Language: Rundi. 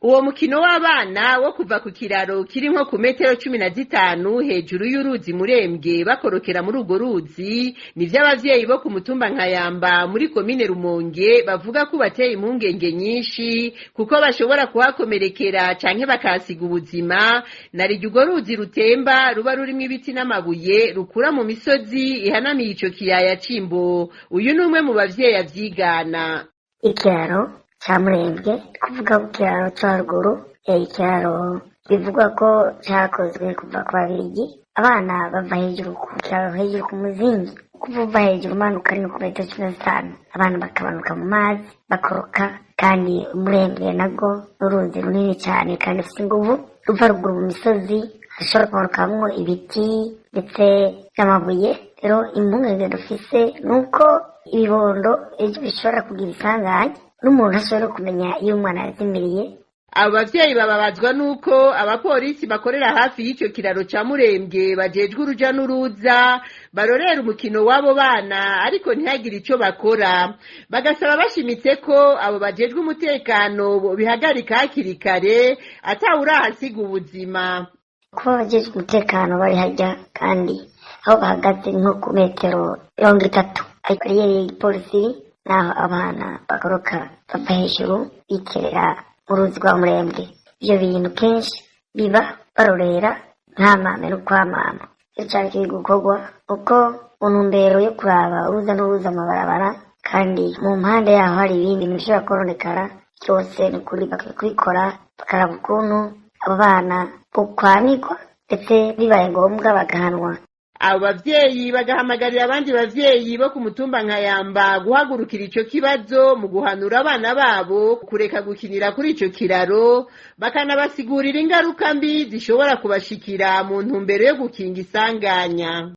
Uwo mukino w'abana wo kuva ku kiraro kiri nko ku metero 15 hejuru y'uruzi Murembwe bakorokera muri urwo ruzi, nivyo abavyeyi bo ku mutumba Nkayamba muri komine Rumonge bavuga ko bateye impungenge nyinshi, kuko bashobora kuhakomerekera canke bakahasiga ubuzima, narirya urwo ruzi rutemba ruba rurimwo ibiti n'amabuye rukura mu misozi ihanamiye ico kiyaya c'Imbo. Uyu ni umwe mu bavyeyi avyigana. Ikiraro ca Murembwe, kuvuga ku kiraro co haruguru, ikiraro bivugwa ko cakozwe kuva ku Babirigi. Abana bava hejuru ku kiraro, hejuru ku muzingi, kuva uva hejuru umanuka ni ku metero 15, abana bakabanuka mu mazi bakoroka. Kandi Umurembwe nabwo n'uruzi runini cane kandi rufise inguvu, ruva ruguru mu misozi, hashobora kumanukamwo ibiti ndetse n'amabuye. Rero impungenge dufise nuko ibibondo ejo bishobora kugira isanganya, n'umuntu ashobora kumenya iyo umwana yazimiriye. Abo bavyeyi bababazwa nuko abapolisi bakorera hafi y'ico kiraro ca Murembwe bajejwe uruja n'uruza barorera umukino w'abo bana, ariko ntihagire ico bakora. Bagasaba bashimitse ko abo bajejwe umutekano bobihagarika hakiri kare atawurahasiga ubuzima. Kuba abajejwe umutekano bari harya, kandi aho bahagaze nko ku metero 30, ariko bariyeri y'igipolisi, naho abana bakoroka bava hejuru biterera mu ruzi rwa Murembwe. Ivyo bintu kenshi biba barorera, nta mame n'ukwamama. Iyo cari kiri gukorwa uko mu ntumbero yo kuraba uruza n'uruza amabarabara, kandi mu mpande yaho hari ibindi bintu bishobora kononekara byose, ni ukuri bakwiye kubikora, bakaraba ukuntu abo bana bokwanikwa, ndetse bibaye ngombwa bagahanwa. Abo bavyeyi bagahamagarira abandi bavyeyi bo ku mutumba Nkayamba guhagurukira ico kibazo mu guhanura abana babo kureka gukinira kuri ico kiraro, bakanabasigurira ingaruka mbi zishobora kubashikira mu ntumbero yo gukinga isanganya.